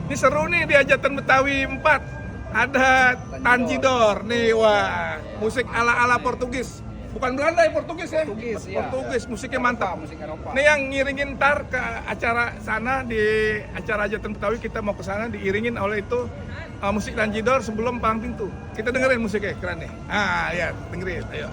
Ini seru nih di Hajatan Betawi 4. Ada Tanjidor nih, wah, musik ala-ala Portugis. Bukan Belanda ya, Portugis ya? Portugis, iya. Portugis, musiknya mantap. Musik Eropa. Ini yang ngiringin ntar ke acara sana, di acara Hajatan Betawi kita mau ke sana diiringin oleh itu musik Tanjidor sebelum palang pintu. Kita dengerin musiknya, keren nih. Ah, ya, dengerin, ayo.